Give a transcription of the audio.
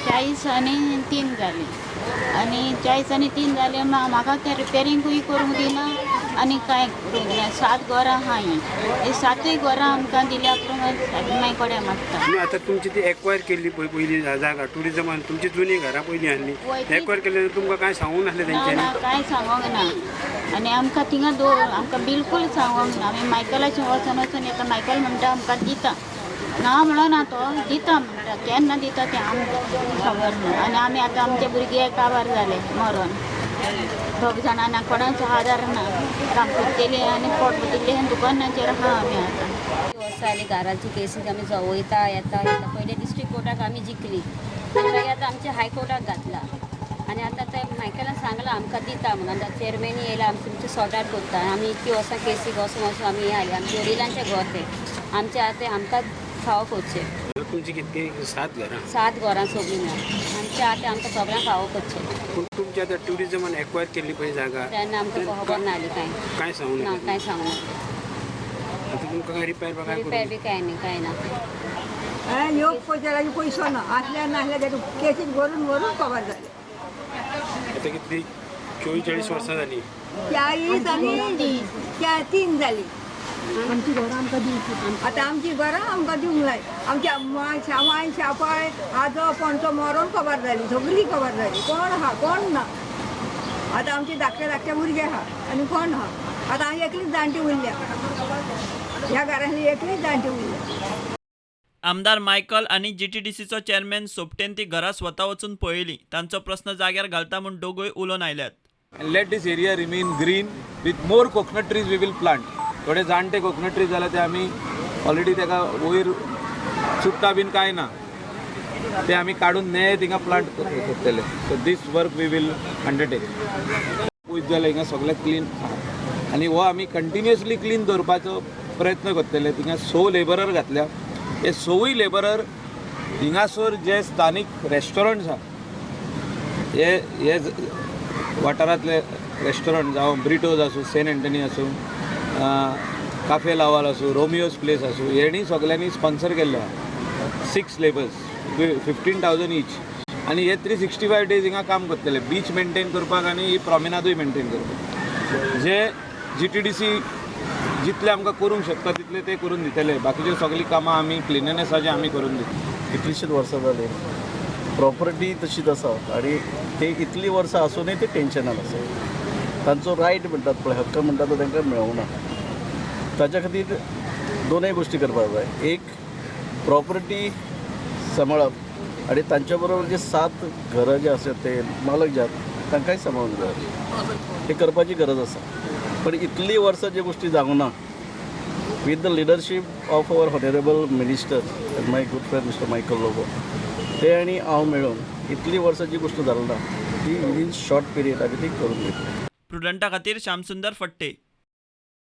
40 आनी 3 जाली आनी 43 जाले. म्हाका तें रिपेरींगूय करूंक दिना आनी कांय करूंक दिना. सात घरां आहा हीं. ही सातूय घरां आमकां दिल्या उपरांत मागीर कोडे मागता. आनी आतां तुमची ती एक्वायर केल्ली पळय पयलीं जागा टुरिजमान, तुमची जुनी घरां पयलीं आसली. वय ती- एक्वायर केल्ली तुमकां कांय सांगूंक नासलें ना. तेंच्यांनी? ना, कांय सांगोंक ना आनी आमकां थिंगा दवर आमकां बिलकूल सांगोंक ना. आमी मायकलाचें वचोन वचोन येता. मायकल म्हणटा आमकां दिता. ना म्हणना, तो दिता म्हणटा. केन्ना दिता तें आमकां खबर ना. आनी आमी आतां आमचे भुरगे काबार जाले मरोन. दोग जाणां ना, कोणाचो आदार ना. काम करतली आनी पोट भरतली. दुकानाचेर आहा आमी आतां. वर्सां जाली घराची केसीस आमी वयता येता येता. पयले डिस्ट्रिक्ट कोर्टाक आमी जिखली आनी मागीर आतां आमच्या हायकोर्टाक घातला. आनी आतां ते मायकलान सांगलां आमकां दिता म्हणून. आतां चेअरमॅन येयला, आमचे तुमचे सॉर्ट आउट करता. आमी इतकी वर्सां केसीक वचून वचून आमी हें हाडली. आमच्या वडिलांचें घर तें आमचें. आतां आमकां फावो करचें. तुमची कितकी, सात घरां? सात घरां सगळीं मेळून आमच्या. आतां आमकां सगळ्यांक फावो करचें. पूण तुमची आतां टुरिजमान एक्वायर केल्ली पळय जागा, तेन्ना आमकां खबर नासली कांय. कांय सांगूंक ना. ना? कांय सांगूं ना. आतां तुमकां काय रिपेर बा काय रिपेर करूंक बी कांय न्ही, कांय ना. येवप पयशे लागीं पयसो ना. आसल्यार नासल्यार तेका केसीक भरून भरून कबर जाले. आतां कितली, 44 वर्सां जालीं? 43 आनी 3 जाली. आमची घरां आमकां दिवची. आतां आमची घरां आमकां दिवंक जाय. आमच्या माय, शापाय, आजो, पणसो मरोन कबर जाली. सगळीं कबर जाली. कोण आहा, कोण ना. आतां आमचे धाकटे धाकटे भुरगे आहा आनी कोण आहा. आतां हांव एकलीच जाणटी उरल्या. ह्या घरांतली एकलीच जाणटी उरल्या. आमदार मायकल आनी जीटीडीसीचो चेअरमॅन सोपटेन ती घरां स्वता वचून पळयली. तांचो प्रस्न जाग्यार घालता म्हूण दोगूय उलोवन आयल्यात. And let this area remain green with more coconut trees we will plant. थोडे जाणटे कोकोनट ट्रीज जाल्यार ते आमी ऑलरेडी ताका वयर चुट्टा बीन कांय ना, ते आमी काडून ने थिंगा प्लांट करतले. So this work we will undertake. पयस जाल्यार हिंगा सगळें क्लीन आहा आनी हो आमी कंटिन्युअसली क्लीन दवरपाचो प्रयत्न करतले. थिंगा स लेबरर घातल्या. हे सवूय लेबरर हिंगासर जे स्थानीक रेस्टॉरंट्स आहा, हे हे वाठारांतले रेस्टॉरंट, जावं ब्रिटोज आसूं, सेंट एंटनी आसूं, काफे लावाल आसूं, रोमियोज प्लेस आसूं, हेणी सगल्यांनी स्पॉन्सर केल्ले आहा. Six labours, 15,000 each. आनी हे 365 डेज हिंगा काम करतले, बीच मेंटेन करपाक आनी ही प्रॉमिनादूय मेंटेन करपाक. जे जीटीडीसी जितले आमकां करूंक शकता तितले ते करून दितले. बाकीच्यो सगळीं कामां आमी क्लिननेसाचें आमी करून दितले. कितलींशींच वर्सां जालीं प्रॉपर्टी तशीच आसा आनी ते इतलीं वर्सां आसुनूय ते टेन्शनान आसा. तांचो रायट म्हणटात पळय, हक्क म्हणटा तो तांकां मेळूंक ना. ताच्या खातीर दोनूय गोश्टी करपाक जाय. एक, प्रॉपर्टी सांबाळप आनी तांच्या बरोबर जे सात घरां जे आसात ते मालक जे आहात तांकांय सांबाळूंक जाय. हे करपाची गरज आसा. पण इतलीं वर्सां ज्यो गोश्टी जावंक ना, with the leadership of our honourable minister and my good friend Mister Michael Lobo, ते आनी हांव मेळून इतलीं वर्सां जी गोश्ट जाली ना ती विदीन शॉर्ट पिरियड आमी ती करून घेतली. प्रुडंटा खातीर श्यामसुंदर फट्टे.